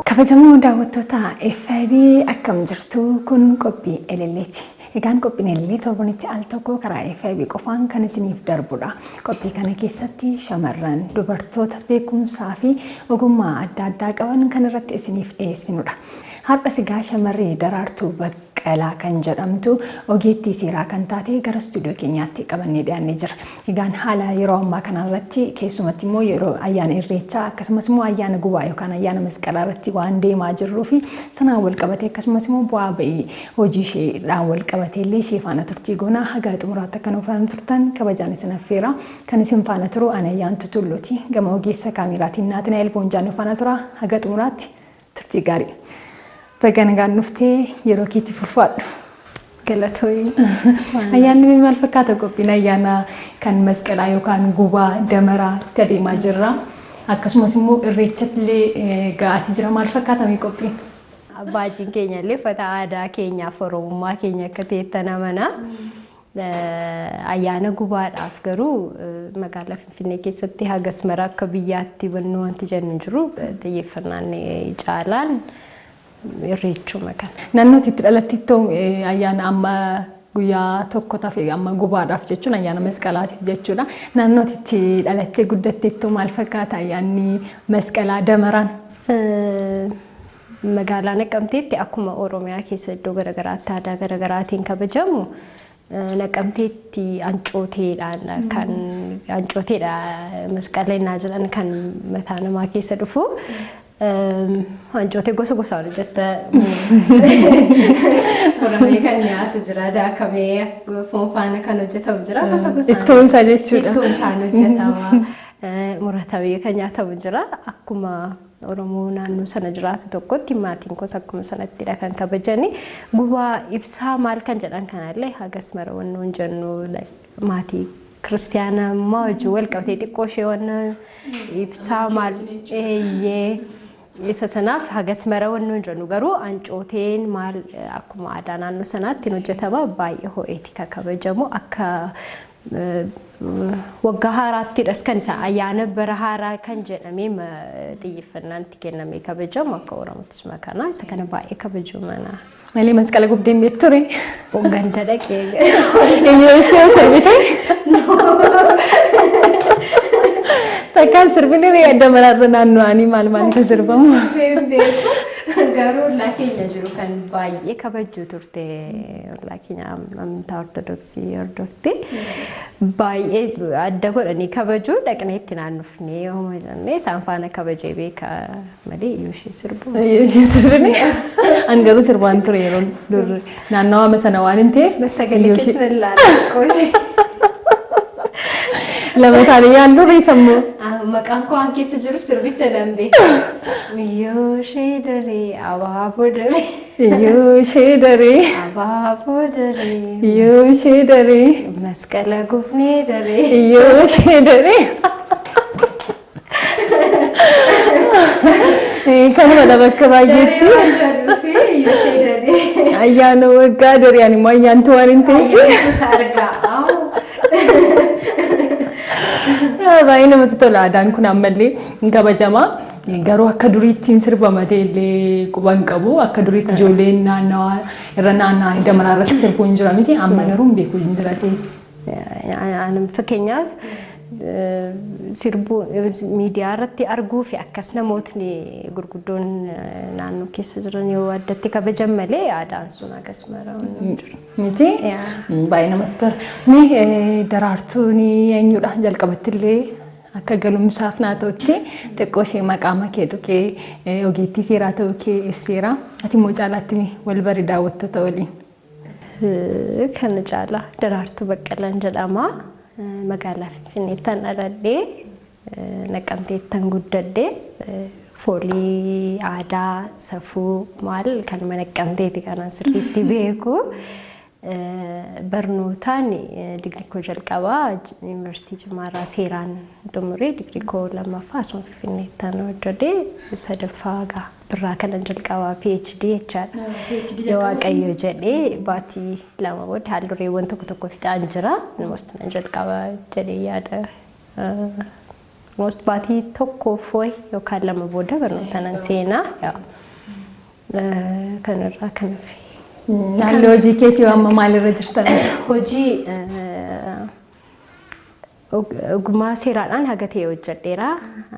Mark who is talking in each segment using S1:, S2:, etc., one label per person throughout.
S1: Kabajamoo daawwattoota FIB, akkam jirtu? Kun qophii Elelleeti. Egaan qophiin Elellee torbanitti al tokko karaa FIB qofaan kan isiniif darbudha. Qophii kana keessatti shamarran, dubartoota beekumsaa fi ogummaa adda addaa qaban kan irratti isiniif dhiyeessinudha. Har'as egaa shamarree Daraartuu Baqqalaa kan jedhamtu, ogeettii seeraa kan taate, gara istuudiyoo keenyaatti qabannee dhiyaannee jira. Egaan haala yeroo ammaa kana irratti, keessumatti immoo yeroo ayyaana Irreechaa, akkasumas immoo ayyaana Gubaa yookaan ayyaana Masqalaa irratti waan deemaa jirruu fi sanaan wal qabatee, akkasumas immoo bu'aa ba'ii hojii isheedhaan wal qabatee illee ishee faana turtii goonaa. Haga xumuraatti akka nu faana turtan kabajaan isin affeera. Kan isin faana turu ani Ayyaantu Tulluuti. Gama ogeessa kaameraatiin Naatinaa'el Boonjaan nu faana tura. Haga xumuraatti turtii gaarii. Baga nagaan dhuftee, yeroo keetti fulfaadhu.
S2: Galatoomii.
S1: Ayyaanni maal fakkaata? Qophiin ayyaana kan Masqalaa yookaan Gubaa, Damaraa itti adeemaa jirra. Akkasumas immoo Irreechatti illee ga'aatii jira. Maal fakkaata mee qophiin?
S2: Abbaajiin keenya illee uffata aadaa keenyaaf Oromummaa keenya akka ta'ettan amana. Ayyaana Gubaadhaaf garuu magaalaa Finfinnee keessatti hagas mara akka biyyaatti hubannoo wanti jennu hin jiru. Xiyyeeffannaan caalaan Irreechuma kana.
S1: Naannoo itti dhalattettoo ayyaana amma guyyaa tokko tafe amma Gubaadhaaf jechuun ayyaana Masqalaatiif jechuudha. Naannoo itti dhalattee guddattettoo maal fakkaata ayyaanni Masqalaa, Damaraan?
S2: Magaalaa Naqamteetti akkuma Oromiyaa keessa iddoo garaagaraatti aadaa garaagaraatiin kabajamu, Naqamteetti ancooteedhaan kan ancooteedha Masqala innaa jedhan kan mataa namaa keessa dhufu. Ancootee gosa gosaan hojjetta. Muramee kan nyaatu jira, daakamee foon faana kan hojjetamu jira. Gosa gosaan.
S1: Ittoon isaa jechuudha.
S2: Ittoon isaan hojjetama. Muratamee kan nyaatamu jira. Akkuma Oromoo naannoo sana jiraatu tokkotti maatiin koos akkuma sanattidha kan kabajani. Gubaa, ibsaa maal kan jedhan kanallee hagas mara wannoon jennu, maatii kiristiyaanummaa wajjin wal qabatee xiqqoo ishee wanna ibsaa maal eeyyee isa sanaaf hagas mara wannoon jennu, garuu ancooteen maal akkuma aadaa naannoo sanaatti hojjetama, baay'ee ho'eeti kan kabajamu. Akka waggaa haaraattidhas kan isa ayyaana bara haaraa kan jedhamee xiyyeeffannaan itti kennamee kabajamu akka Oromootis kana isa kana baay'ee kabaju mana.
S1: Malee Masqala gubdeen beektu ture.
S2: Ganda dhaqee.
S1: Iyyoo ishee sirbite. Takkaan sirbine Damaraarra naanna'anii maal maal isa sirbamu?
S2: Garuu ollaa keenya jiru kan baay'ee kabajju turte, ollaa keenya amantaa Ortodoksii hordofte, baay'ee adda godhanii kabaju. Dhaqnee itti naannofnee yooma jennee isaan faana kabajee beeka malee iyyuu ishee sirbu.
S1: Iyyoo ishee sirbine. An garuu sirbaan ture yeroo dur, naannawaa sana waan hin ta'eef.
S2: Sagalee keessa ilaalaa.
S1: Lama taane yaallu sammuu.
S2: Maqaan koo waan keessa jiruuf sirbicha nan beeka. Iyyoo ishee daree abaaboo daree.
S1: Iyyoo ishee daree.
S2: Abaaboo daree.
S1: Iyyoo ishee daree.
S2: Masqala gufnee daree.
S1: Iyyoo ishee daree. Kanumadha bakka baay'eetti.
S2: Daree waan jedhuufi iyyoo ishee daree.
S1: Ayyaana waggaa daree, ani immoo ayyaantu waan hin ta'eef.
S2: Ayyaantu argaa.
S1: Baay'ee namatti tola. Aadaan kun ammallee hin kabajama. Garuu akka duriitti hin sirbama ta'e illee quban qabu. Akka duriitti ijoolleen naannawaa irra naanna'anii Damaraa irratti sirbuu hin jira miti. Amma garuu hin beeku hin jira ta'e.
S2: Fakkeenyaaf, sirbuu miidiyaa irratti arguu fi akkas namootni gurguddoon naannoo keessa jiran yoo addatti kabajan malee aadaan sun akkas mara
S1: jiru. Miti? Baay'ee namatti tola. Mee Daraartuun eenyudha? Jalqabatti illee akka galumsaaf naa ta'utti xiqqoo ishee maqaa makee tuqee ogeettii seeraa ta'uu kee ibseera. Ati immoo caalaatti wal bari daawwattoota waliin.
S2: Kana caalaa Daraartuu Baqqalaan jedhama. Magaalaa Finfinneettan dhaladhee, Naqamteettan guddadhee, foolii aadaa safuu maal kanuma Naqamteeti kanan sirriitti beeku. Barnootaan digirii koo jalqabaa Yuunivarsiitii Jimmaarraa seeraan xumuree, digirii koo lammaffaa asuma Finfinneettaan hojjedhee, sadaffaa gaa birraa kanan jalqabaa PhD jechaadha. Yoo Waaqayyo jedhee baatii 2 booda haaldureewwan tokko tokko fixaan jira. Almost nan jalqaba jedhee yaada. Almost baatii tokkoof wayi yookaan 2 booda barnoota nan seenaa. Kanarraa kan hafe.
S1: Haalli hojii keetii amma maalirra jirtan?
S2: Hojii ogummaa seeraadhaan haga ta'e hojjedheera.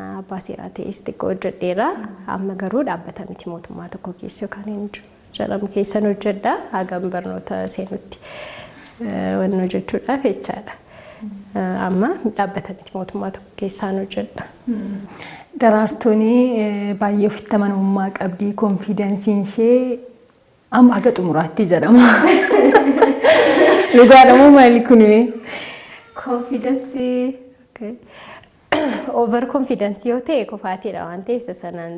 S2: Abbaa seeraa ta'es xiqqoo hojjedheera. Amma garuu dhaabbata miti mootummaa tokko keessa yookaan hin jedhamu keessan hojjedha. Hagam barnoota seenutti wanni hojjechuudhaaf jechaadha. Amma dhaabbata miti mootummaa tokko keessaan hojjedha.
S1: Daraartuun baay'ee ofitti amanamummaa qabdi. Confidenceiin ishee amma haga xumuraatti jedhama. Dhugaadha moo maali kuni?
S2: Confidence, over confidence yoo ta'e kufaatiidha waan ta'eef isa sanaan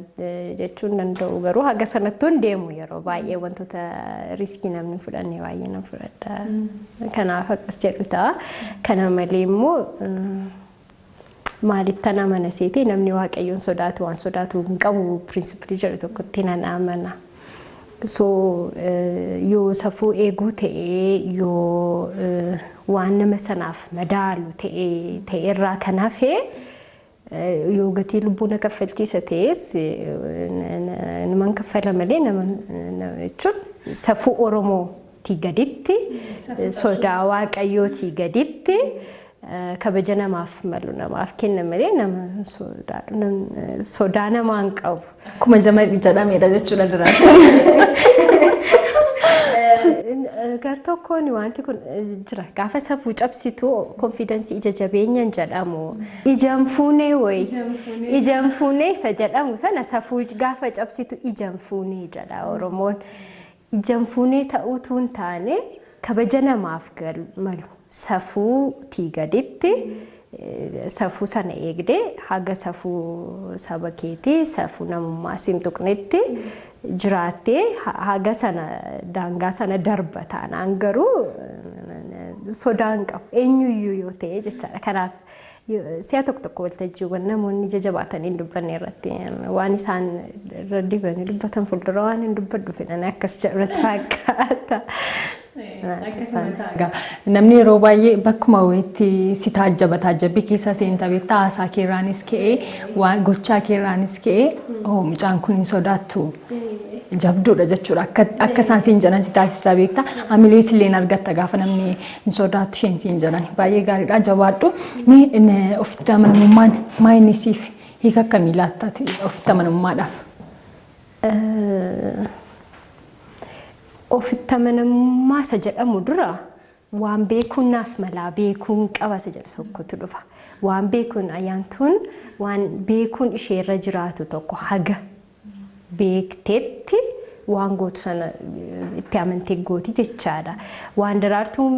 S2: jechuun danda'u, garuu haga sanattuu hin deemu. Yeroo baay'ee wantoota risk namni hin fudhanne baay'ee nan fudhadha. Kanaaf akkas jedhu ta'a. Kana malee immoo maalittan amana seetee, namni Waaqayyoon sodaatu waan sodaatu hin qabu principle jedhu tokkotti nan amana. So yoo safuu eeguu ta'ee, yoo waan nama sanaaf madaalu ta'ee ta'erraa kan hafe, yoo gatii lubbuu na kaffalchiisa ta'es naman kaffala malee, nama jechuun safuu Oromootii gaditti, sodaa Waaqayyootii gaditti, kabaja namaaf malu namaaf kenna malee nama sodaa namaa hin qabu.
S1: Akkuma jedhamedha jechuudha Daraartuun.
S2: Gar tokkoon wanti kun jira. Gaafa safuu cabsitu confidence ija jabeenyaan jedhamu. Ijaan fuunee wayi. Ijaan fuunee isa jedhamu sana, safuu gaafa cabsitu ijaan fuunee jedha Oromoon. Ijaan fuunee ta'uutu hin taane, kabaja namaaf malu safuutii gaditti safuu sana eegdee, haga safuu saba keetii, safuu namummaa siin tuqnetti jiraattee, haga sana daangaa sana darba taanaan garuu sodaa hin qabu eenyuyyuu yoo ta'e jechaadha. Kanaaf si'a tokko tokko waltajjiiwwan namoonni jajabaatanii hin dubbanne irratti waan isaan irra dibanii dubbatan fuuldura waan hin dubbadhu fedhan akkas jedhu natti fakkaata.
S1: Namni yeroo baay'ee bakkuma wayiitti si taajjaba, taajjabbii keessa seenta beektaa, haasaa keerraanis ka'ee, waan gochaa keerraanis ka'ee, mucaan kun hin sodaattu, jabduudha jechuudha. Akka isaan siin jedhan si taasisaa beektaa. Amilees illee argatta gaafa namni hin sodaattu isheen siin jedhan. Baay'ee gaariidha, jabaadhu. Mee ofitti amanamummaan maa inni siif hiika akkamii laatta ofitti amanamummaadhaaf?
S2: Ofitti amanamummaa isa jedhamu dura waan beekuun naaf malaa, beekuun qaba isa jedhu tokkotu dhufa. Waan beekuun ayyaantuun waan beekuun isheerra jiraatu tokko haga beekteetti waan gootu sana itti amantee gooti jechaadha. Waan Daraartuun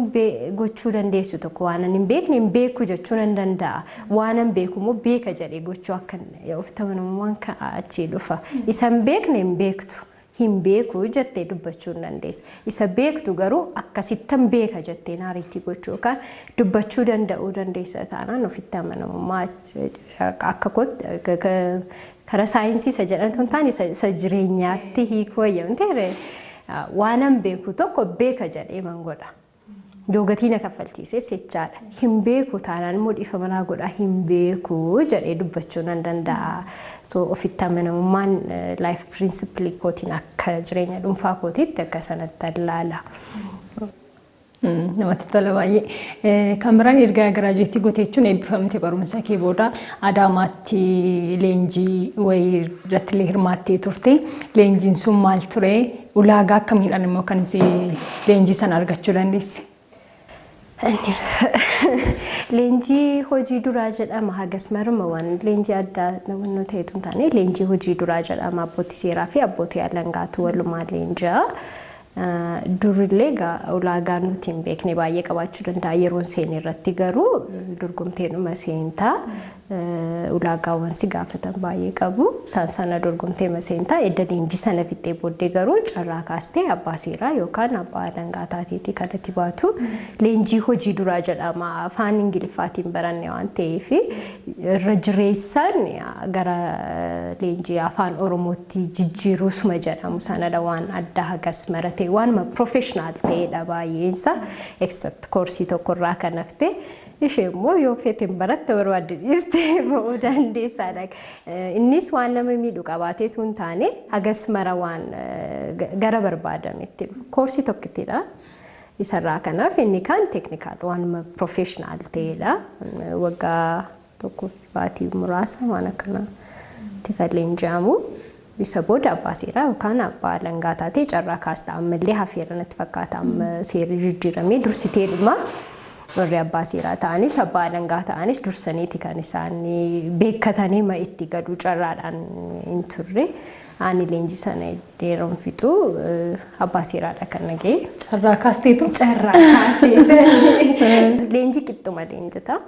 S2: gochuu dandeessu tokko, waan ani hin beekne hin beeku jechuu nan danda'a. Waan an beeku immoo beeka jedhee gochuu akka ofitti amanamummaan achii dhufa. Isa hin beekne hin beektu. Hin beeku jettee dubbachuu hin dandeessa. Isa beektu garuu akkasittan beeka jettee naariitii gochuu yookaan dubbachuu danda'uu dandeessa taanaan ofitti amanamummaa akka karaa saayinsii isa jedhamtu hin taane, isa jireenyaatti hiikuu wayyamteere, waanan beeku tokko beeka jedhee man godha. Yoo gatii na kaffalchiises jechaadha. Hin beeku taanaan immoo dhiifama naa godha, hin beeku jedhee dubbachuu nan danda'a. So ofitti amanamummaan life principle kootiin akka jireenya dhuunfaa kootiitti akka sanatti ilaala.
S1: Namatti tola baay'ee. Kan biraan, erga graduate gootee jechuun eebbifamte barumsa kee booda Adaamaatti leenjii wayii irratti illee hirmaattee turte. Leenjiin sun maal ture? Ulaagaa akkamiidhaan immoo kan leenjii sana argachuu dandeesse?
S2: Leenjii hojii duraa jedhama. Hagas maruma waan leenjii addaa naannoo ta'etu hin taane, leenjii hojii duraa jedhama. Abbootii seeraa fi abbootii alangaatu walumaa leenji'a. Durillee ulaagaa nuti hin beekne baay'ee qabaachuu danda'a. Yeroon seene irratti garuu dorgomteedhuma seentaa. Ulaagaawwan si gaafatan baay'ee qabu. Isaan sana dorgomtee maseentaa edda leenjii sana fixxee booddee garuu carraa kaastee abbaa seeraa yookaan abbaa alangaa taateetii kanatti baatu. Leenjii hojii duraa jedhama. Afaan Ingiliffaatiin baranne waan ta'eef irra jireessaan gara leenjii afaan Oromootti jijjiiruusuma jedhamu sanadha, waan adda hagas marate waanuma professional ta'edha baay'eensa, except koorsii tokkorraa kan hafte. Ishee immoo yoo feeteen baratte, barbaadde dhiistee ba'uu dandeessaadha. Innis waan nama miidhu qabaateetu hin taane, hagas mara waan gara barbaadametti koorsii tokkittidha. Isarraa kanaaf inni kaan technical, waanuma professional ta'edha. Waggaa tokkoof baatii muraasa waan akkanaatti kan leenji'amu. Isa booda abbaa seeraa yookaan abbaa alangaa taatee carraa kaasta. Ammallee hafeera natti fakkaata, amma seerri jijjiiramee dursitee dhuma. Warri abbaa seeraa ta'anis abbaa alangaa ta'anis dursaniiti kan isaan beekkatanii ma itti gadu carraadhaan hin turre. Ani leenjii sana yeroon fixu abbaa seeraadha kan nagee.
S1: Carraa kaasteetu?
S2: Carraa kaasee. Leenjii qixxuma leenjita.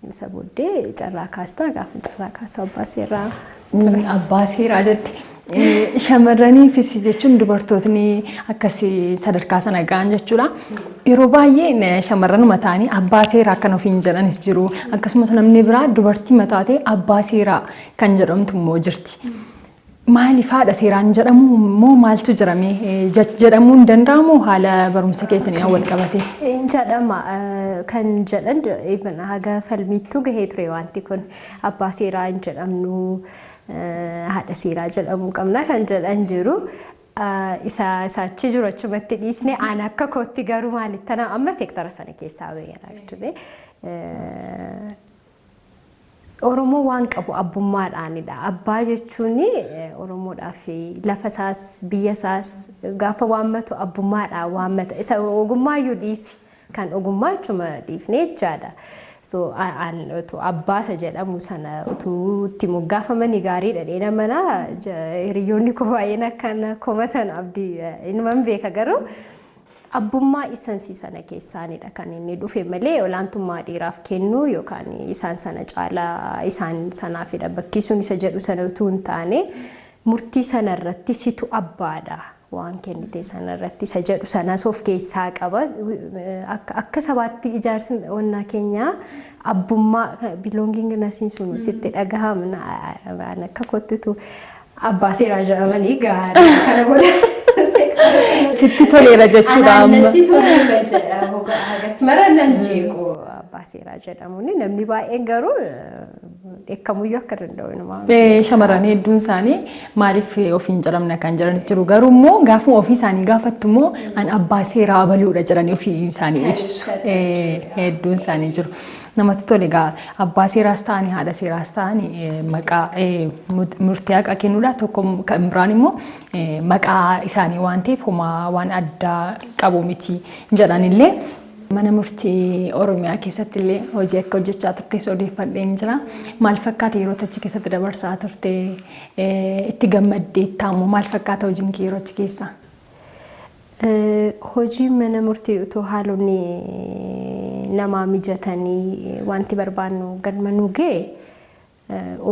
S2: Isa booddee carraa kaastaa, gaafa carraa kaasu abbaa seeraa.
S1: Abbaa seeraa jette. Shamarraniifis jechuun dubartootni akkasii sadarkaa sana ga'an jechuudha. Yeroo baay'ee shamarranuma ta'anii abbaa seeraa kan ofiin jedhanis jiru. Akkasumas namni biraa dubartii mataatee abbaa seeraa kan jedhamtu immoo jirti. Maaliif haadha seeraan jedhamu immoo maaltu jiramee jedhamuu hin danda'amu haala barumsa keessanii wal qabate?
S2: Jedhama kan jedhan haga falmiittuu gahee ture wanti kun, abbaa seeraa hin jedhamnu, haadha seeraa jedhamuu qabna kan jedhan jiru. Isa isaachi jiru achumatti dhiisne, aan akka kootti garuu maalitti amma seektara sana keessaa baheera jechuudha. Oromoo waan qabu abbummaadhaanidha. Abbaa jechuun Oromoodhaaf lafa isaas biyya isaas gaafa waammatu abbummaadhaan waammata. Isa ogummaayyuu dhiisi. Kan ogummaa achuma dhiifnee jechaadha. So abbaasa jedhamu sana utuu itti moggaafamanii gaariidha dheena mana. Hiriyoonni koo baay'een akkana komatan abdii inuman beeka, garuu abbummaa isansii sana keessaanidha kan inni dhufe malee olaantummaa dhiiraaf kennuu yookaan isaan sana caalaa isaan sanaafidha bakki sun isa jedhu sana utuu hin taane, murtii sana irratti situ abbaadha waan kennite sana irratti isa jedhu sanas of keessaa qaba. Akka sabaatti ijaarsi onnaa keenyaa abbummaa belongingnessiin sun sitti dhagahamna. Akka kottitu abbaa seeraa jedhamanii gaarii kana booda.
S1: Sitti toleera jechuudha amma.
S2: Natti toleera jedha. Hagas mara nan jeequ abbaa seeraa jedhamuun, namni baay'een garuu dheekkamuyyuu akka danda'u inuma.
S1: Shamarran hedduun isaanii maaliif ofiin jedhamna kan jedhanis jiru, garuu immoo gaafuma ofii isaanii gaafattu immoo an abbaa seeraa baluudha jedhanii ofii isaanii ibsu hedduun isaanii jiru. Namatti tole. Egaa abbaa seeraas ta'anii haadha seeraas ta'anii maqaa murtii haqaa kennuudha. Tokko kan biraan immoo maqaa isaanii waan ta'eef homaa waan addaa qabu miti jedhanillee, mana murtii Oromiyaa keessatti illee hojii akka hojjechaa turtes odeeffadheen jira. Maal fakkaata yeroo achi keessatti dabarsaa turte? Itti gammaddeetta ammoo? Maal fakkaata hojiin kee yeroo achi keessa?
S2: Hojiin mana murtii utuu haalonni namaa mijatanii wanti barbaannu galma nu ga'e,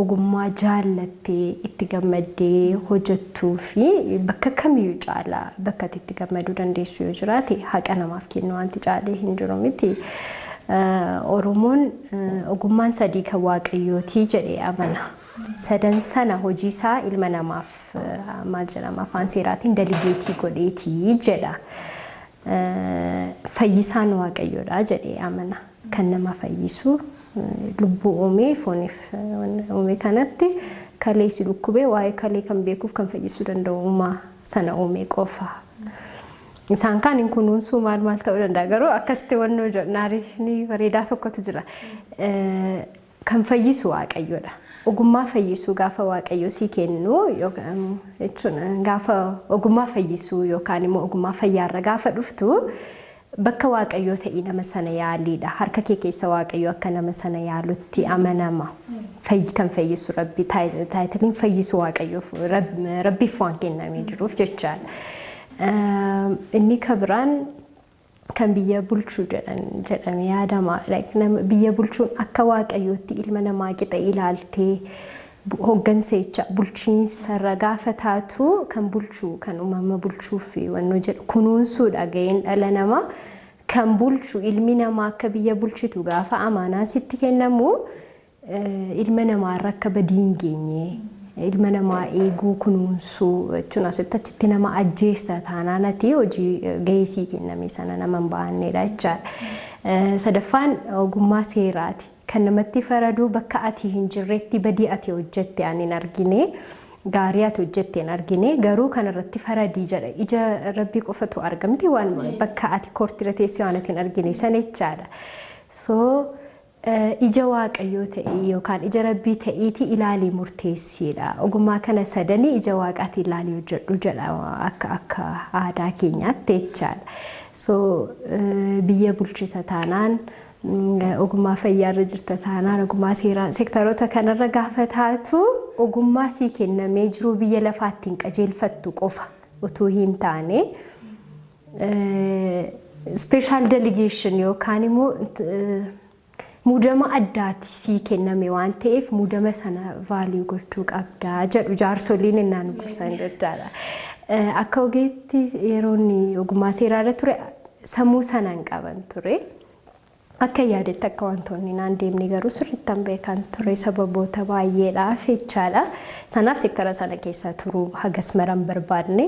S2: ogummaa jaallattee itti gammaddee hojjettuu fi bakka kamiyyuu caalaa bakka itti gammaduu dandeessu yoo jiraate, haqa namaaf kennu wanti caalee hin jiru miti. Oromoon ogummaan sadii kan waaqayyootii jedhee amana. Sadan sana hojii isaa ilma namaaf, maal jedhama afaan seeraatiin, delegate godheetii jedha. Fayyisaan waaqayyoodha jedhee amana. Kan nama fayyisu lubbuu uumee fooniif uume kanatti kalee si dhukkubee waa'ee kalee kan beekuuf kan fayyisuu danda'u uumaa sana uumee qofa. Isaan kaan hin kunuunsuu maal maal ta'uu danda'a, garuu akkasitti wannoo narrationii bareedaa tokkotu jira. Kan fayyisu waaqayyoodha. Ogummaa fayyisuu gaafa waaqayyo sii kennu jechuun, gaafa ogummaa fayyisuu yookaan immoo ogummaa fayyaarra gaafa dhuftu, bakka waaqayyoo ta'ii nama sana yaaliidha. Harka kee keessa waaqayyo akka nama sana yaalutti amanama. Kan fayyisu rabbi, titleiin fayyisu waaqayyoof, rabbiif waan kennamee jiruuf jechaadha. Inni kabiraan Kan biyya bulchuu jedhamee yaadama. Biyya bulchuun akka Waaqayyootti ilma namaa qixa ilaaltee hooggansa jecha bulchiinsarra gaafa taatu, kan bulchuu kan uumama bulchuu fi wannoo jedhu kunuunsuudha gaheen dhala namaa. Kan bulchu ilmi namaa akka biyya bulchitu gaafa amaanaan sitti kennamu, ilma namaarra akka badii hin geenye ilma namaa eeguu, kunuunsuu jechuun asitti achitti nama ajjeesta taanaan ati hojii gahee sii kenname sana nama hin baannedha jechaadha. Sadaffaan ogummaa seeraati. Kan namatti faraduu bakka ati hin jirretti badii ati hojjette ani hin argine, gaarii ati hojjette hin argine, garuu kanarratti faradii jedha. Ija Rabbii qofatu argamti waan bakka ati koortira teessee waan ati hin argine sana jechaadha. So ija Waaqayyoo ta'ii yookaan ija Rabbii ta'iitii ilaalii murteessiidha. Ogummaa kana sadanii ija Waaqaatiin ilaalii hojjedhu jedha akka aadaa keenyaatti jechaadha. So biyya bulchita taanaan, ogummaa fayyaarra jirta taanaan, ogummaa seeraa, seektaroota kanarra gaafa taatu, ogummaa sii kennamee jiru biyya lafaa ittiin qajeelfattu qofa utuu hin taane, special delegation yookaan immoo muudama addaati sii kenname waan ta'eef, muudama sana value gochuu qabdaa jedhu jaarsoliin innaan gorsan jechaadha. Akka ogeetti yeroo inni ogummaa seeraarra ture sammuu sanaan qaban ture. Akka yaadetti akka wantoonni naan deemne garuu sirrittan beekan ture sababoota baay'eedhaaf jechaadha. Sanaaf seektara sana keessa turuu hagas maran barbaadne.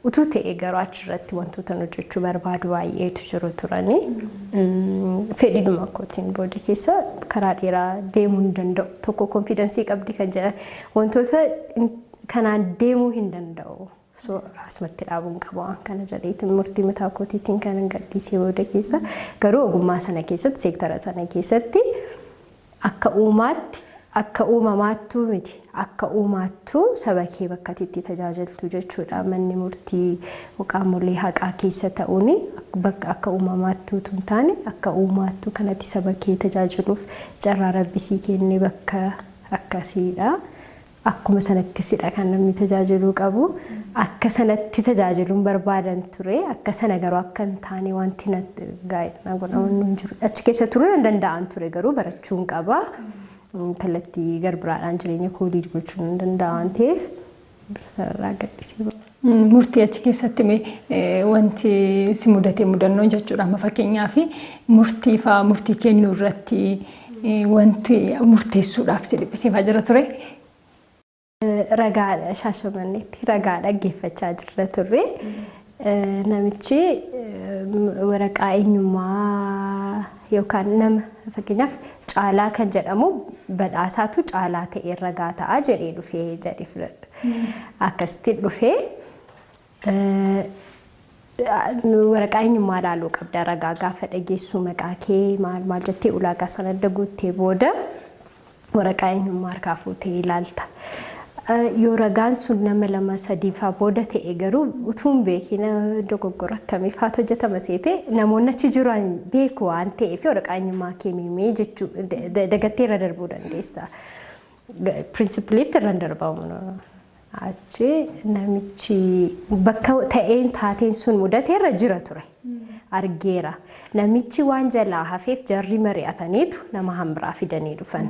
S2: Utuu ta'e garuu achirratti wantoota hojjechuu barbaadu baay'eetu jiru turani. Fedhiidhuma kootiin booda keessa karaa dheeraa deemuu hin danda'u. Tokko confidence qabdi kan jedhan wantoota kanaan deemuu hin danda'u. So asumatti dhaabuun qaba waan kana jedheetiin murtii mataa kootiitiin kan gadhiisee booda keessa. Garuu ogummaa sana keessatti, seektara sana keessatti akka uumaatti, akka uumamaattuu miti, akka uumaattuu saba kee bakka itti tajaajiltu jechuudha. Manni murtii qaamolee haqaa keessa ta'uun bakka akka uumamaattuu utuu hin taane akka uumaattuu kanatti saba kee tajaajiluuf carraa Rabbisii kenne bakka akkasiidha. Akkuma sanatti sidha kan namni tajaajiluu qabu. Akka sanatti tajaajiluun barbaadan ture. Akka sana garuu akka hin taane wanti natti gaa'ela godhamu hin jiru. Achi keessa turuu nan danda'an ture, garuu barachuun qaba. Kallattii garbiraadhaan jireenya koo lead gochuu nan danda'a waan ta'eef sarara gadhiisee.
S1: Murtii achi keessatti wanti si mudate mudannoo jechuudha. Amma fakkeenyaaf murtii fa'aa murtii kennuu irratti wanti murteessuudhaaf si dhiphisee fa'aa jira ture.
S2: Ragaa Shaashamanneetti ragaa dhaggeeffachaa jirra turre. Namichi waraqaa eenyummaa yookaan nama fakkeenyaaf Caalaa kan jedhamu Badhaasaatu Caalaa ta'ee ragaa ta'a jedhee dhufee jedhee fudhadhu. Akkasitti dhufee waraqaa eenyummaa ilaaluu qabda ragaa gaafa dhageessu, maqaa kee maal maal jettee ulaagaa sana adda guuttee booda waraqaa eenyummaa harkaa fuutee ilaalta. Yoo ragaan sun nama lama sadii fa'aa booda ta'e garuu utuu hin beekin dogoggora akkamii fa'aatu hojjetama seete, namoonni achi jiran beeku waan ta'eef waraqaa eenyummaa kee miimee jechuu dagattee irra darbuu dandeessa. Principleitti irra hin darbamu. Achi namichi bakka ta'een taateen sun mudate irra jira ture. Argeera. Namichi waan jalaa hafeef jarri mari'ataniitu nama hambiraa fidanii dhufan.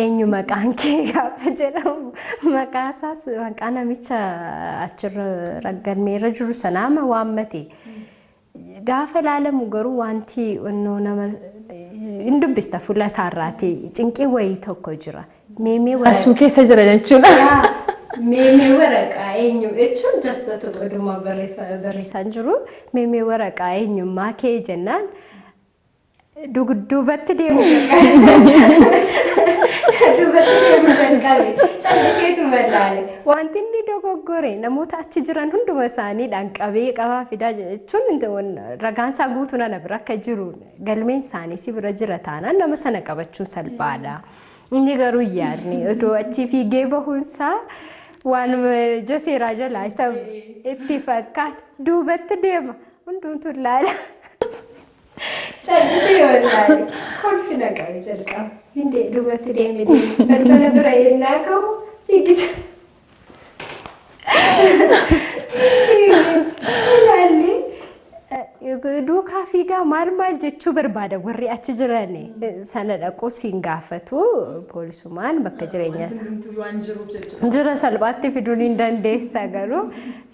S2: Eenyu maqaan kee gaafa jedhamu maqaa isaas maqaa namicha achirra galmeerra jiru sanaa waammate. Gaafa ilaalamu garuu wanti onnoo nama hin dubbista fuula isaarraati cinqii wayii tokko jira. Meemee
S1: Asuu keessa jira jechuudha.
S2: Meemee waraqaa eenyu jechuun just oduma barreessaan jiru, meemee waraqaa eenyummaa kee jennaan dugduubatti deemu duubatti deemu jalqabe. Calliseetu ilaale. Wanti inni dogoggore namoota achi jiran hunduma isaaniidhaan qabee qabaa fidaa jechuun ragaan isaa guutuu nana bira akka jiru, galmeen isaanii si bira jira taanaan nama sana qabachuun salphaadha. Inni garuu yaadne odoo achi fiigee bahuunsaa waan seeraa jalaa isa itti fakkaata. Duubatti deema, hundumtuu ilaala. Callisee yoo ilaale kolfina qabe jalqaba. Hindee duubatti deeme deeme balbala bira ennaa gahu fiigicha. Ilaallee Duukaa fiigaa maal maal jechuu barbaada warri achi jiran sana dhaquu siin gaafatu poolisumaan bakka jireenya isaa. Jira salphaatti fiduun hin dandeessa garuu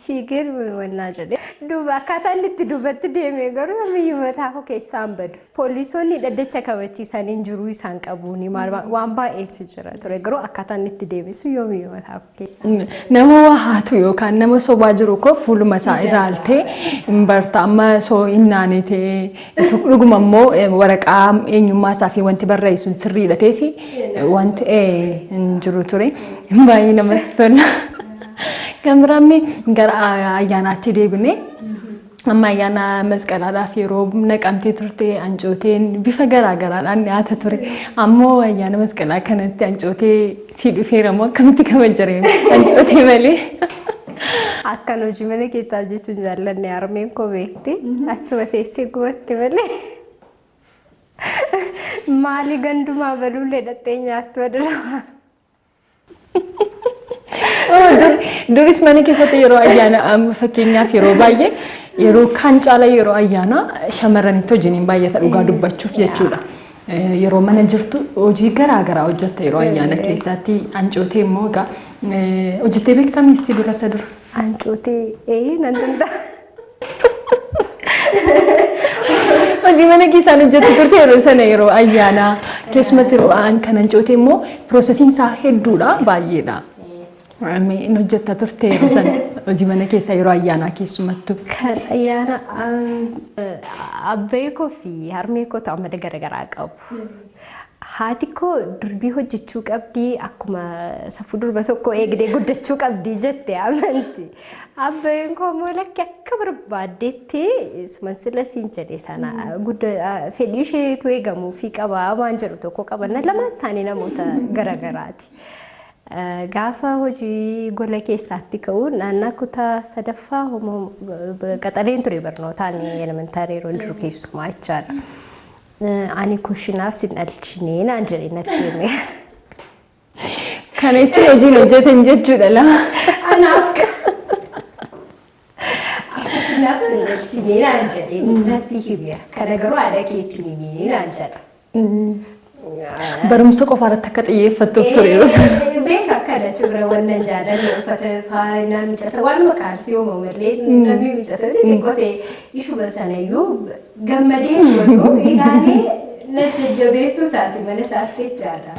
S2: fiigeen wannaa jedhee. Duuba akkaataa inni itti duubatti deeme garuu ammayyuu mataa koo keessaa hin badu. Poolisoonni dhaddacha kabachiisan hin jiru isaan qabuuni maal waan baay'eetu jira ture garuu akkaataa inni itti deebisu yoomiyyuu mataa koo keessaa.
S1: Nama waa haatu yookaan nama sobaa jiru koo fuuluma isaa ilaaltee hin barta. Amma soo hin naane ta'ee dhuguma immoo waraqaa eenyummaa isaa fi wanti barreessu sirriidha ta'es wanti hin jiru ture. Baay'ee namatti tola. Kan biraamni gara ayyaanaatti deebinee amma ayyaana masqalaadhaaf yeroo naqamtee turte ancooteen bifa garaa garaadhaan dhiyaata ture. Ammoo ayyaana masqalaa kanatti ancootee si dhufeera moo akkamitti kabajjaree ancootee malee?
S2: Akkan hojii mana keessaa hojjechuun jaallanne harmeen koo beekti. Achuma teessee gubatti malee. Maali gandumaa baluullee dhattee nyaattu adana.
S1: Duris mana keessatti yeroo ayyaana fakkeenyaaf yeroo baay'ee yeroo kaan caala yeroo ayyaana shamarranitti hojiin hin baay'ata dhugaa dubbachuuf jechuudha. Yeroo mana jirtu hojii garaa garaa hojjetta yeroo ayyaana keessatti ancootee immoo egaa hojjettee beektaa miistii dura isa dura?
S2: Ancootee ee nan danda'a.
S1: Hojii mana keessaan hojjettu turte yeroo sana yeroo ayyaanaa keessumatti yeroo kan ancootee immoo piroosesiin isaa hedduudha baay'eedha. Inni hojjetta turte yeroo sana hojii mana keessaa yeroo ayyaanaa keessumattuu.
S2: Kan ayyaana abbee koo fi harmee koo amala garaagaraa qabu. Haati koo durbii hojjechuu qabdi akkuma safuu durba tokko eegdee guddachuu qabdi jette amanti. Abbeen koo immoo lakki akka barbaaddetti sila siin jedhe sana fedhii isheetu eegamuufii qaba waan jedhu tokko qaban lamaan isaanii namoota garaagaraati. Gaafa hojii gola keessaatti ka'u naannaa kutaa sadaffaa qaxaleen ture barnootaan elementarii yeroo jiru keessumaa jechaadha. Ani kushinaaf sin dhalchinee naan jedhe natti hime.
S1: Kana jechuun hojiin hojjetan jechuudha lama.
S2: Anaaf kushinaaf sin dhalchinee naan jedhe natti hime. Kana garuu haadha keetti himee naan jedha.
S1: Barumsa qofa irratti akka xiyyeeffattuuf ture yeroo sana.
S2: Beeka akkana jechuudha wannan jaalanne uffata faayinaa miicata waanuma kaalsii uumamu illee namni miicata xixiqqoo ta'e ishuma sanayyuu gammadee godhu ilaalee na jajjabeessuu isaati mana isaatti jechaadha.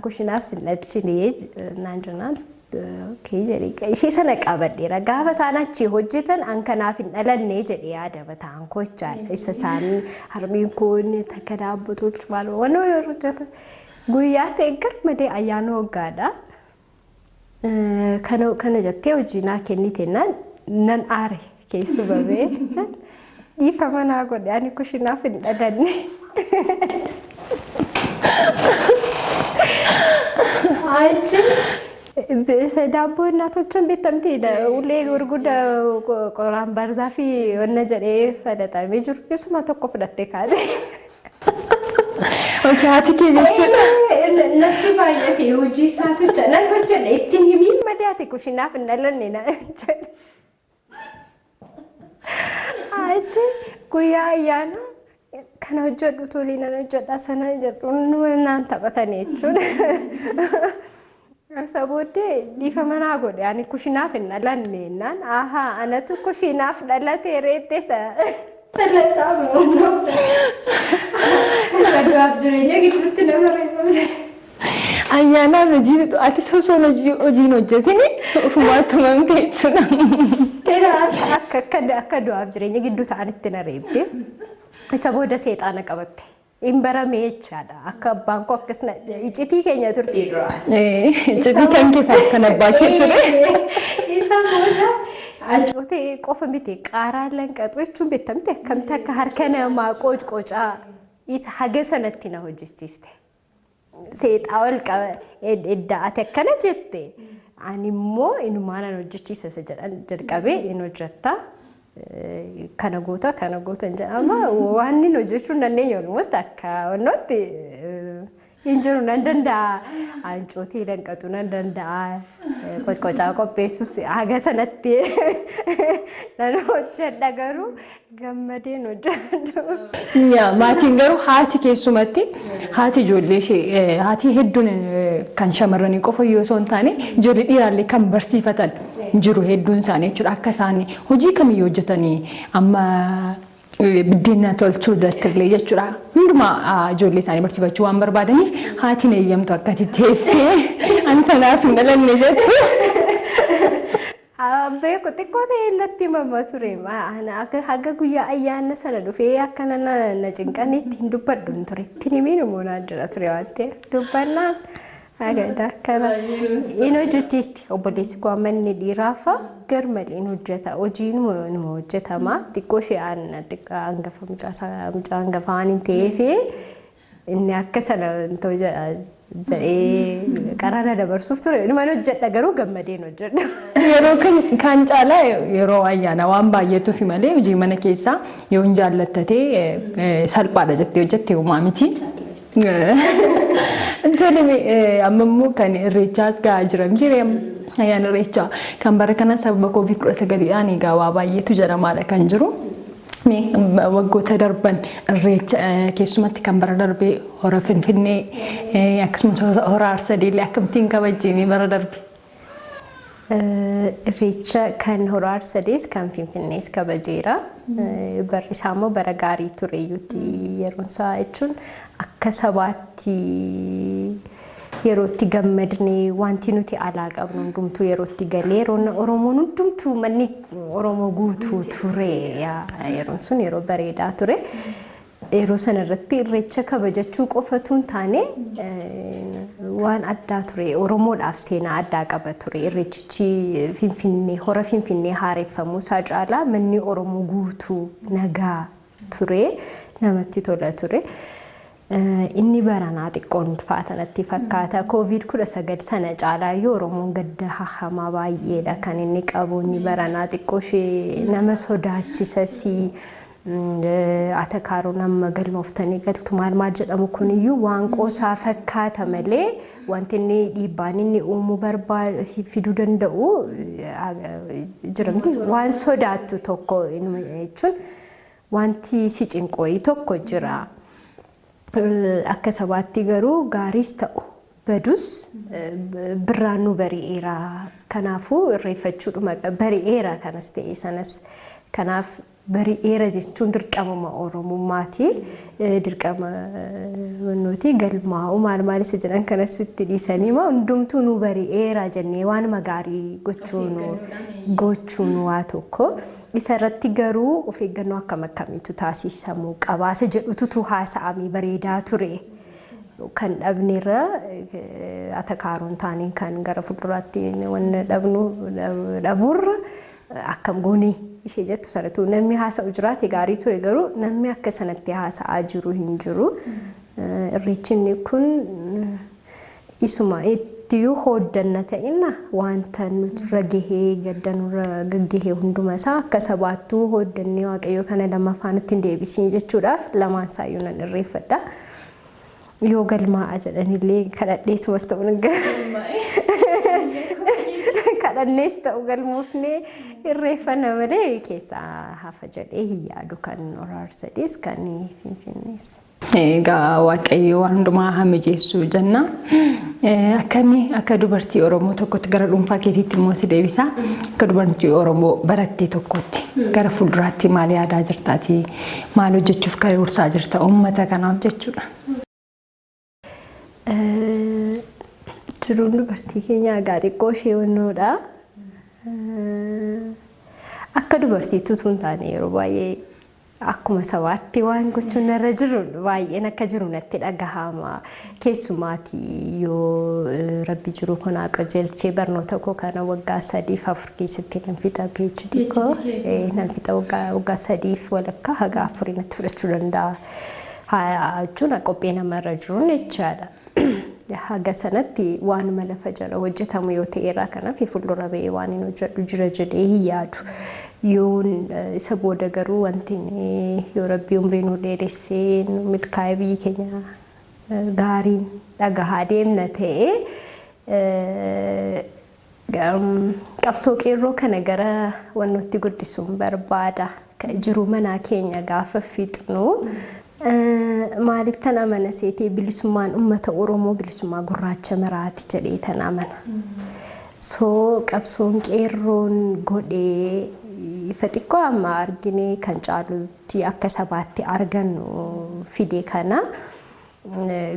S2: Kushinaaf sin dhalchinee naan jennaan jedhee ishee sana qabadheera. Gaafa isaan achi hojjetan an kanaaf hin dhalanne jedhee yaada mataan koo jechaadha. Isa isaanii harmeen kun takka daabboo tolchu maal waan hojjetan. Guyyaa ta'e garmalee ayyaana waggaadha. Kana jettee hojii naa kennite nan aare keessuma ba'ee dhiifama naa godhe ani kushinaaf hin dhalanne. Achi ዳቦ እናቶችን ቤት ተምቲ ulee gurguddaa qoraan barzaafii wanna jedhee falaxamee jiru isuma tokko fudhattee kaase.
S1: Okay, haati kee jechuudha.
S2: Natti baay'ate hojii isaatu nan hojjedha ittiin himiin malee ati kushinaaf hin dhalanne na jedhe. Achi guyyaa ayyaana kana hojjedhu tolii nan hojjedha sana jedhu naan taphatan jechuudha. Isa booddee dhiifama naa godhe ani kushinaaf hin dhalanne jennaan ahaa anatu kushinaaf dhalate reettee salaxaa isa du'aaf jireenya gidduutti nama reeffamne.
S1: Ayyaanaaf hojii ati osoo hojiin hojjetin ofumaatti uumamte jechuudha.
S2: Akka du'aaf jireenya gidduu ta'anitti na reebde. Isa booda seexaana qabatte. Hin barame jechaadha. Akka abbaan koo akkasuma iccitii keenya turte duraan.
S1: Iccitii kan kee kan abbaa kee ture.
S2: Isa booda ancootee qofa miti qaaraa lanqaxu jechuun beektamte akkamitti akka harka namaa qocqocaa isa haga sanatti na hojjechiiste. Seexaa ol qaba edda ati akkana jette ani immoo inumaa nan hojjechiisa isa jedhan jalqabee in hojjetta. Kana goota kana goota hin jedhama waan inni hojjechuu hin dandeenye almost akka wannootti Hin jiru nan danda'a. Ancootee danqatu nan danda'a. Qocqocaa qopheessus haga sanatti nan hojjedha garuu gammadeen hojjedhu.
S1: Maatiin garuu haati keessumatti haati ijoollee ishee haati hedduun kan shamarranii qofa yoo osoo hin taane ijoollee dhiiraallee kan barsiifatan jiru hedduun isaanii jechuudha. Akka isaan hojii kamiyyuu hojjetanii amma biddeena tolchuu irrattillee jechuudha. Hundumaa ijoollee isaanii barsiifachuu waan barbaadaniif haatiin eeyyamtu akkati teessee ani sanaaf hin dhalanne jettu.
S2: Beeku xiqqoo ta'e natti himama ture. Haga guyyaa ayyaana sana dhufee akka na cinqanitti hin dubbadhu hin ture. Ittiin himiin immoo naan jira ture waan ta'eef dubbannaan akkana hin hojjechiisti. Obboleessi koo amma inni dhiiraafa garmalee hin hojjeta. Hojiin numa hojjetama. Xiqqoo ishee hangafa mucaa hangafa waan hin ta'eef inni akka sana ta'u jedhee karaa na dabarsuuf ture. Numa hojjedha garuu gammadeen hojjedha.
S1: Yeroo kan caalaa yeroo ayyaana waan baay'atuuf malee hojii mana keessaa yoo hin jaallattatee salphaadha jettee hojjette homaa miti. Tole amma immoo kan irreechaas gahaa jira miti ayyaana irreechaa kan bara kana sababa COVID-19dhaan egaa waa baay'eetu jedhamaadha kan jiru. Waggoota darban irreecha keessumatti kan bara darbee hora Finfinnee akkasumas hora Arsadeellee akkamittiin kabajjee bara darbe?
S2: Irreecha kan hora Arsadees kan Finfinnees kabajeera. Barri isaa immoo bara gaarii ture iyyuutti yeroon isaa jechuun akka sabaatti yerootti gammadnee wanti nuti alaa qabnu hundumtuu yerootti galee yeroon Oromoon hundumtuu manni Oromoo guutuu ture yeroon sun yeroo bareedaa ture. Yeroo sana irratti irreecha kabajachuu qofatu hin taane waan addaa ture. Oromoodhaaf seenaa addaa qaba ture. Irreechichi Finfinnee hora Finfinnee haareffamuu isaa caalaa manni Oromoo guutuu nagaa ture namatti tola ture. Inni baranaa xiqqoon ulfaata natti fakkaata. COVID-19 sana caalaayyuu Oromoon gadda hamaa baay'eedha kan inni qabu. Inni baranaa xiqqoo ishee nama sodaachisas. Atakaaroon amma galmooftanii galtu maal maal jedhamu kuniyyuu waan qoosaa fakkaata malee wanti inni dhiibbaan inni uumuu barbaadu fiduu danda'u jiramti. Waan sodaattu tokko jechuun wanti si cinqooyi tokko jira. Akka sabaatti garuu gaariis ta'u badus birraan nu bari'eera. Kanaafuu irreeffachuudhuma bari'eera kanas ta'e sanas. Kanaaf bari'eera jechuun dirqamuma Oromummaati. Dirqama nuti galmaa'u maal maal isa jedhan kanas itti dhiisanii hundumtuu nu bari'eera jennee waanuma gaarii gochuun waa tokko. Isa irratti garuu of eeggannoo akkam akkamiitu taasisamuu qaba isa jedhututu haasa'amee bareedaa ture. Kan dhabnerra atakaaroon taaneen kan gara fuulduraatti wanna dhabnu dhabuurra akkam goonee ishee jettu sanatu namni haasa'u jiraate gaarii ture garuu namni akka sanatti haasa'aa jiru hin jiru. Irreechinni kun isuma ittiyyuu hooddanna ta'inna wanta nurra gahee gadda nurra gaggahee hunduma isaa akka sabaattuu hooddannee waaqayyoo kana lammaffaa nutti hin deebisiin jechuudhaaf lamaan isaayyuu nan irreeffadha. Yoo galmaa'a jedhanillee kadhadheetumas ta'u kadhannees ta'u galmoofnee irreeffanna malee keessaa hafa jedhee hin yaadu kan hora Arsadees kan Finfinnees.
S1: Egaa Waaqayyo waan hundumaa haa mijeessu jenna. Akkamii akka dubartii Oromoo tokkotti gara dhuunfaa keetiitti immoo si deebisa. Akka dubartii Oromoo barattee tokkotti gara fuulduraatti maal yaadaa jirtaati? Maal hojjechuuf karoorsaa jirta uummata kanaaf jechuudha?
S2: Jiruun dubartii keenyaa egaa xiqqoo ishee wannoodha. Akka dubartiitti utuu hin taane yeroo baay'ee akkuma sabaatti waan gochuun irra jiru baay'een akka jiru natti dhagahama. Keessumaati yoo rabbi jiru kun haa qajeelchee barnoota koo kana waggaa 3-4 keessatti nan fixa PhD koo nan fixa waggaa 3.5 haga 4 natti fudhachuu danda'a. Jechuun qophii namarra jiruun jechaadha. Haga sanatti waanuma lafa jala hojjetamu yoo ta'eera kanaaf fuuldura ba'ee waan hin hojjedhu jira jedhee hin yaadu. Yoon isa booda garuu wanti yoo rabbi umrii nu dheeressee nu milkaa'ee biyyi keenya gaariin dhagahaa deemna ta'ee, qabsoo qeerroo kana gara wannootti guddisuun barbaada. Jiruu manaa keenya gaafa fixnu maalittan amana seetee, bilisummaan uummata Oromoo bilisummaa gurraacha maraati jedhee tan amana. So qabsoon qeerroon godhee ifa xiqqoo amma argine kan caalutti akka sabaatti argannu fide kana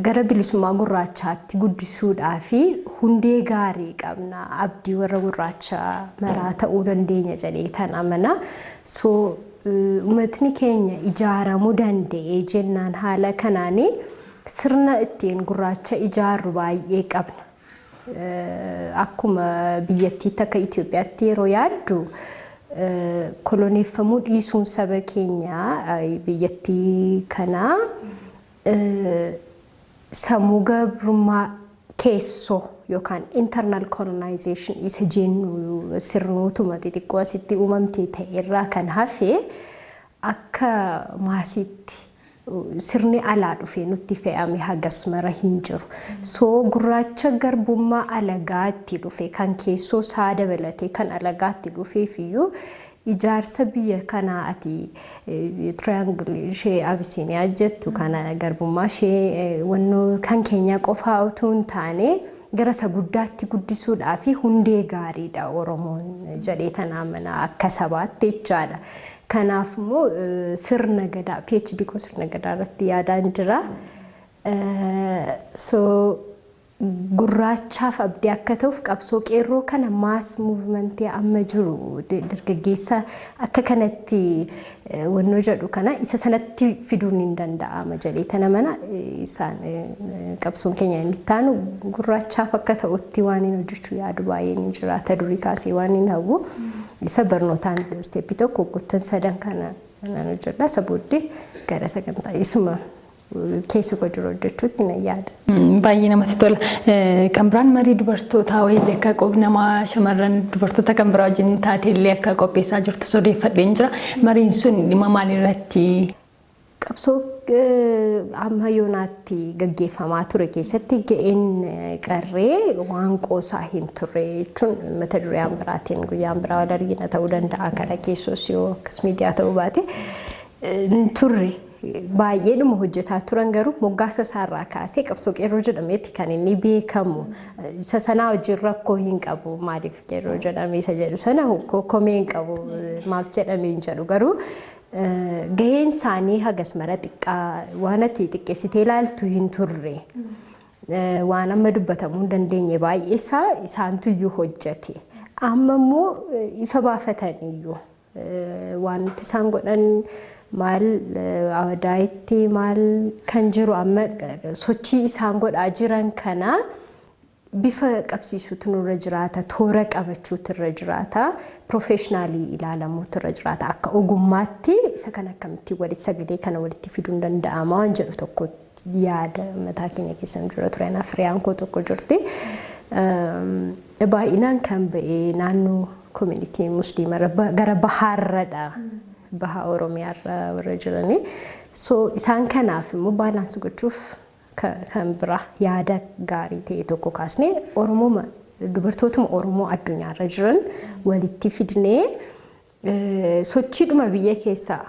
S2: gara bilisummaa gurraachaatti guddisuudhaa fi hundee gaarii qabna, abdii warra gurraacha maraa ta'uu dandeenya jedhee tan amana. So uummatni keenya ijaaramuu danda'ee jennaan, haala kanaanii sirna ittiin gurraacha ijaarru baay'ee qabna. Akkuma biyyattiitti, akka Itoophiyaatti yeroo yaaddu, koloneeffamuu dhiisuun saba keenyaa, biyyattii kanaa, sammuu gabrummaa keessoo yookaan internal colonization isa jennu, sirnootuma xixiqqoo asitti uumamte ta'e irraa kan hafe, akka maasiitti sirni alaa dhufee nutti fe'ame hagas mara hin jiru. So gurraacha garbummaa alagaatti dhufe, kan keessoo isaa dabalatee kan alagaatti dhufeef iyyuu, ijaarsa biyya kanaa ati triangle ishee Abisiiniyaa jettu kana, garbummaa ishee wannoo kan keenya qofaa utuu hin taane gara isa guddaatti guddisuudhaa fi hundee gaariidha Oromoon jedhee tanaa mana akka sabaatti jechaadha. Kanaaf immoo sirna gadaa, PhD koo sirna gadaa irratti yaadaan jira. So gurraachaaf abdii akka ta'uuf qabsoo qeerroo kana, mass movementii amma jiru, dargaggeessa akka kanatti wannoo jedhu kana, isa sanatti fiduun hin danda'ama jedhee tana mana. Isaan qabsoon keenya inni itti gurraachaaf akka ta'utti waan hin hojjechuu yaadu baay'een ni jiraata, durii kaasee waan hin hawwu. Isa barnootaan steppii tokko, waggoottan 3 kana nan hojjedha. Isa booddee gara sagantaa isuma keessa koo jiru hojjechuutti nan yaada.
S1: Baay'ee namatti tola. Kan biraan marii dubartootaa wayii akka nama shamarran dubartoota kan biraa wajjin taate illee akka qopheessaa jirtu odeeffadheen jira. Mariin sun dhimma maalirratti?
S2: Qabsoo amma yoonaatti gaggeeffamaa ture keessatti ga'een qarree waan qoosaa hin turre jechuun, mata dureen biraatiin guyyaan biraa wal argina ta'uu danda'a, karaa keessoos yoo akkas miidiyaa ta'uu baate hin turre. Baay'eedhuma hojjetaa turan, garuu moggaasa isaarraa kaasee qabsoo qeerroo jedhameeti kan inni beekamu. Isa sanaa wajjin rakkoo hin qabu. Maaliif qeerroo jedhame isa jedhu sana komee hin qabu. Maaf jedhame hin jedhu, garuu gaheen isaanii hagas mara xiqqaa waan ati xiqqeessitee ilaaltu hin turre. Waan amma dubbatamuu hin dandeenye baay'ee isaa isaantu iyyuu hojjete. Amma immoo ifa baafataniyyuu wanti isaan godhan maal, Awdaayitti maal kan jiru, amma sochii isaan godhaa jiran kana bifa qabsiisuutu nurra jiraata, toora qabachuutu irra jiraata, professionally ilaalamuutu irra jiraata. Akka ogummaatti isa kana akkamitti walitti, sagalee kana walitti fiduun danda'ama waan jedhu tokko yaada mataa keenya keessa jira ture. Anaaf hiriyaan koo tokko jirti. Baay'inaan kan ba'e naannoo community musliimaa gara bahaarradha. Baha Oromiyaarra warra jiranii. So isaan kanaaf immoo balance gochuuf kan bira yaada gaarii ta'e tokko kaasnee, Oromoo, dubartootuma Oromoo addunyaarra jiran walitti fidnee, sochiidhuma biyya keessaa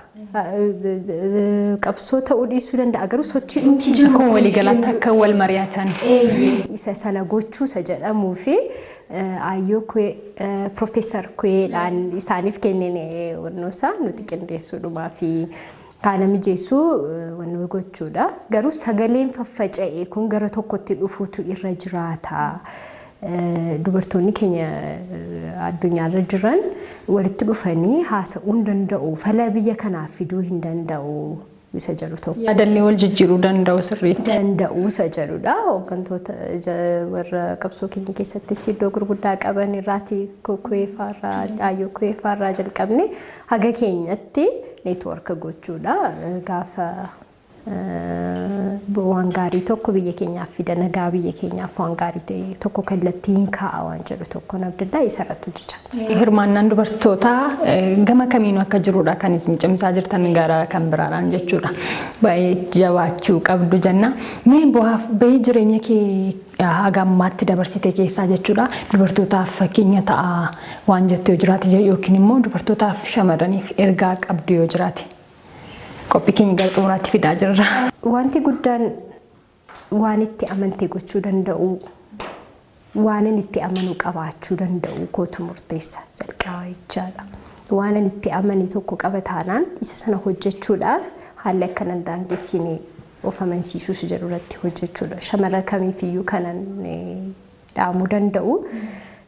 S2: qabsoo ta'uu dhiisuu danda'a, garuu sochiidhumti jiru.
S1: Akkuma waliigalaatti akka wal mari'atan.
S2: Isa sana gochuu isa jedhamuu fi aayyoo Piroofeesar Kuyeedhaan isaaniif kennine wannoosaa nuti qindeessuudhumaa fi haala mijeessuu wannoo gochuudha. Garuu sagaleen faffaca'e kun gara tokkotti dhufuutu irra jiraata. Dubartoonni keenya addunyaarra jiran walitti dhufanii haasa'uu hin danda'u. Fala biyya kanaaf fiduu hin danda'u isa jedhu tokko.
S1: Yaadallee wal jijjiiruu danda'u sirriitti.
S2: Danda'u isa jedhudha. Hooggantoota warra qabsoo keenya keessattis iddoo gurguddaa qaban irraati, kuweefaarraa, aayyoo kuweefaarraa jalqabne haga keenyatti network gochuudha. Gaafa Waan gaarii tokko biyya keenyaaf fida, nagaa biyya keenyaaf waan gaarii ta'e tokko kallattiin kaa'a waan jedhu tokko abdaddaa isarratti hojjechaa jira.
S1: Hirmaannaan dubartootaa gama kamiinuu akka jirudha kan isin cimsaa jirtan gara kan biraadhaan jechuudha. Baay'ee jabaachuu qabdu jenna. Mee bu'aaf bahii jireenya kee haga ammaatti dabarsite keessaa jechuudha dubartootaaf fakkeenya ta'a waan jettu yoo jiraate yookiin immoo dubartootaaf shamarraniif ergaa qabdu yoo jiraate. Qophii keenya gara xumuraatti fidaa jirra.
S2: Wanti guddaan waan itti amantee gochuu danda'u, waan inni itti amanu qabaachuu danda'u kootu murteessa jalqaba jechaadha. Waan inni itti amane tokko qaba taanaan isa sana hojjechuudhaaf haalli akka nan daangessine of amansiisuus jedhu irratti hojjechuudha. Shamarra kamiifiyyuu kanan dhaamuu danda'u.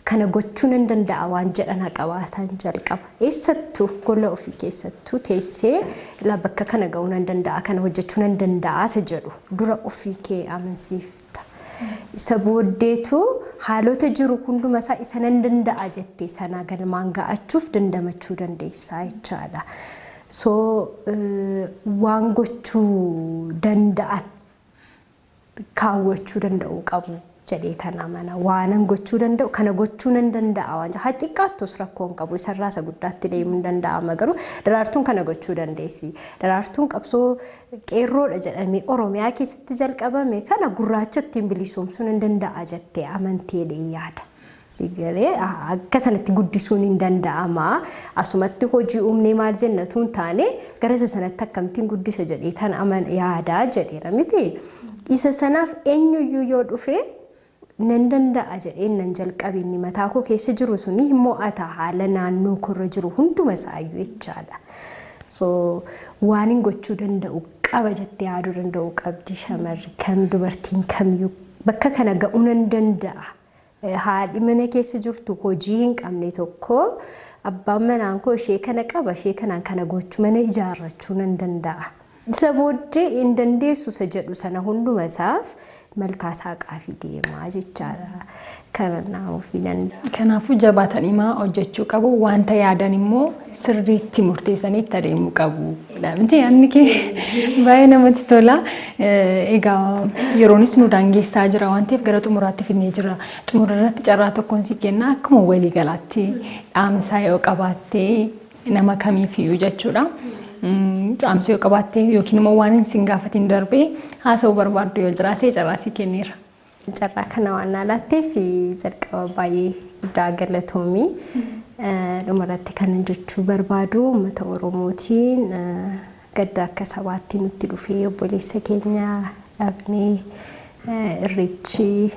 S2: Kana gochuu nan danda'a waan jedhan haa qabaatan jalqaba. Eessattuu gola ofii keessattuu teessee ilaa bakka kana ga'uu nan danda'a, kana hojjechuu nan danda'a isa jedhu dura ofii kee amansiifta. Isa booddeetu haalota jiru hunduma isaa isa nan danda'a jettee sana galmaan ga'achuuf dandamachuu dandeessaa jechaadha. So waan gochuu danda'an kaawwachuu danda'u qabu jedhee tan amana. Waanan gochuu danda'u kana gochuu nan danda'a waan jedhu. Haa xiqqaattus rakkoo hin qabu, isarraa isa guddaatti deemuu hin danda'ama, garuu Daraartuun kana gochuu dandeessi. Daraartuun qabsoo qeerroodha jedhamee Oromiyaa keessatti jalqabame kana gurraacha ittiin bilisoomsuu nan danda'a jettee amantee yaada. Sigalee akka sanatti guddisuun hin danda'ama. Asumatti hojii uumnee maal jennatu hin taane gara isa sanatti akkamittiin guddisa jedhee tan aman yaadaa jedheera miti. Isa sanaaf eenyuyyuu yoo dhufe nan danda'a jedhee nan jalqabe, inni mataa koo keessa jiru suni hin mo'ata haala naannoo korra jiru hunduma isaayyuu jechaadha. So waan hin gochuu danda'u qaba jettee yaaduu danda'u qabdi shamarri kam, dubartiin kamiyyuu bakka kana ga'uu nan danda'a. Haadhi mana keessa jirtu hojii hin qabne tokko abbaan manaan koo ishee kana qaba, ishee kanaan kana gochuu, mana ijaarrachuu nan danda'a. Isa booddee hin dandeessu isa jedhu sana hunduma isaaf malkaa saaqaa fi deemaa jechaadha. Kana naamuufii danda'a.
S1: Kanaafuu jabaatanii maa hojjechuu qabu, wanta yaadan immoo sirriitti murteessanii itti adeemuu qabu. Miti yaadni kee baay'ee namatti tola. Egaa yeroonis nu daangessaa jira waan ta'eef gara xumuraatti fidnee jira. Xumura irratti carraa tokkoon si kenna, akkuma waliigalaatti dhaamsaa yoo qabaattee nama kamiifiyyuu jechuudha. Dhaamsa yoo qabaatte yookiin immoo waan hin gaafatin darbee haasa'uu barbaaddu yoo jiraate carraa si kenneera.
S2: Carraa kana waan naa laatteef jalqaba baay'ee guddaa galatoomii. Dhumarratti kan jechuu barbaadu uummata Oromootiin gadda akka sabaatti nutti dhufee obboleessa keenya dhabnee irreechi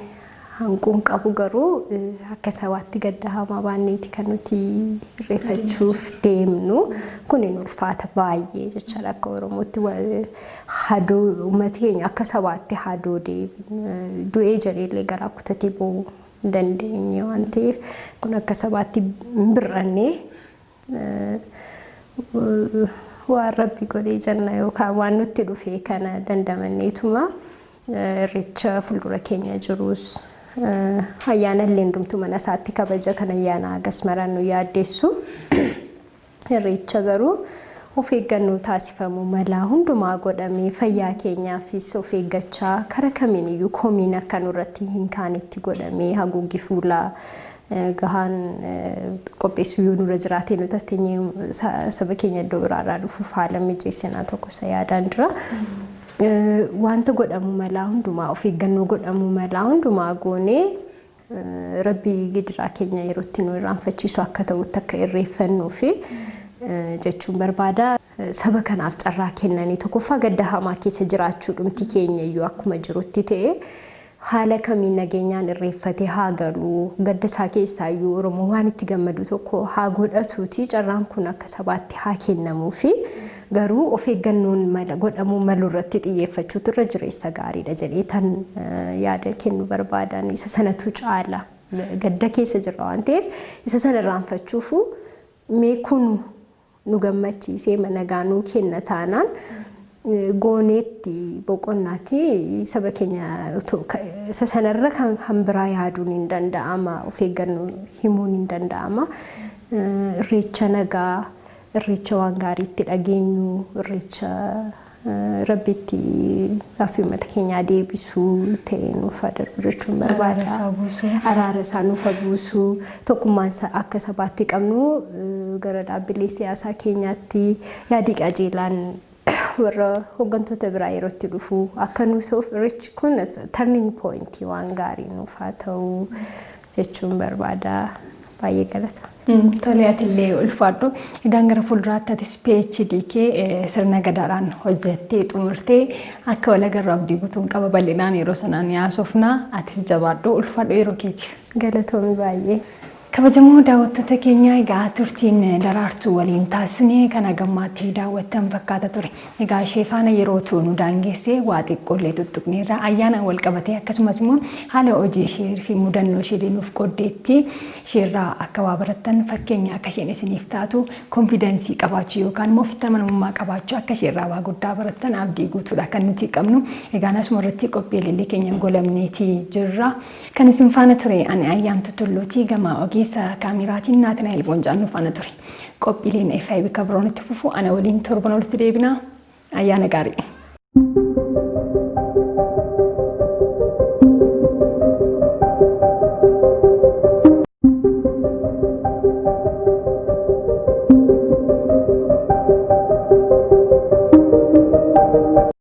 S2: hanquun qabu, garuu akka sabaatti gadda hamaa baanneeti kan nuti irreeffachuuf deemnu. Kun hin ulfaata baay'ee jechaadha, akka Oromootti hadoo uummati keenya akka sabaatti hadoo du'ee jedheellee garaa kutatee ba'uu hin dandeenye waan ta'eef kun akka sabaatti hin bir'annee waan rabbi godhee jenna yookaan waan nutti dhufe kana dandamanneetuma irreecha fuuldura keenya jirus ayyaana illee hundumtuu mana isaatti kabaja kan ayyaana hagas maraan nu yaaddeessu. Irreecha garuu of eeggannoo taasifamuu malaa hundumaa godhamee fayyaa keenyaafis of eeggachaa kara kamiin iyyuu komiin akka nurratti hin kaanetti godhamee haguuggi fuulaa gahaan qopheessuu yoo nurra jiraate nuti as teenyee saba keenya iddoo biraarraa dhufuuf haala mijeessinaa tokko isa yaadaan jira. Wanta godhamu malaa hundumaa, of eeggannoo godhamu malaa hundumaa goonee rabbi gidiraa keenya yerootti nu irraanfachiisu akka ta'utti akka irreeffannuu fi jechuun barbaada. Saba kanaaf carraa kennanii tokkoffaa gadda hamaa keessa jiraachuu dhumti keenya iyyuu akkuma jirutti ta'e haala kamiin nageenyaan irreeffatee haa galuu, gadda isaa keessaa iyyuu Oromoo waan itti gammadu tokko haa godhatuuti carraan kun akka sabaatti haa kennamuu fi garuu of eeggannoon godhamuu malu irratti xiyyeeffachuutu irra jireessa gaariidha jedhee tan yaada kennu barbaadan. Isa sanatu caala, gadda keessa jirra waan ta'eef isa sana irraanfachuufu mee kunu nu gammachiisee nagaa nuu kenna taanaan gooneetti boqonnaatti saba keenya isa sanarra kan biraa yaaduun hin danda'ama, of eeggannoo himuun hin danda'ama. Irreecha nagaa, irreecha waan gaariitti dhageenyu, irreecha Rabbitti gaaffii uummata keenyaa deebisuu ta'e nuuf haa darbu jechuun barbaada.
S1: Araara isaa buusuu.
S2: Araara isaa nuuf haa buusuu. Tokkummaan akka sabaatti qabnu gara dhaabbilee siyaasaa keenyaatti yaadii qajeelaan warra hooggantoota biraa yeroo itti dhufu akka nuuf ta'uuf, Irreechi kun turning point waan gaarii nuuf haa ta'u jechuun barbaada. Baay'ee galata.
S1: Tole, atillee ulfaadhu. Egaan gara fuulduraatti atis PhD kee sirna gadaadhaan hojjettee xumurtee akka wal agarru abdii guutuun qaba. Bal'inaan yeroo sanaan yaasofnaa. Atis jabaadhu, ulfaadhu yeroo keeti.
S2: Galatoomi baay'ee.
S1: Kabajamoo daawwattoota keenya, egaa turtiin Daraartuu waliin taasisnee kana gammaatti daawwattan fakkaata ture. Egaa ishee faana yeroo nu daangessee waa xiqqoollee tuttuqneerra. Ayyaanaan wal qabatee, akkasumas immoo haala hojii ishee fi mudannoo ishee nuuf qooddeetti. Isheerraa akka waa barattan, fakkeenya akka isheen isiniif taatu, confidence qabaachuu yookaan immoo ofitti amanamummaa qabaachuu akka isheerraa waa guddaa barattan abdii guutuudha kan nuti qabnu. Egaan asuma irratti qophii Elellee keenya golamneetii jirra. Kan isin faana ture ani Ayyaantu Tulluutii, gama ogeessa kaameraatiin Naatinaa'el Boonjaan nu faana ture. Qophiileen FIB kan itti fufu, ana waliin torban walitti deebina. Ayyaana gaarii.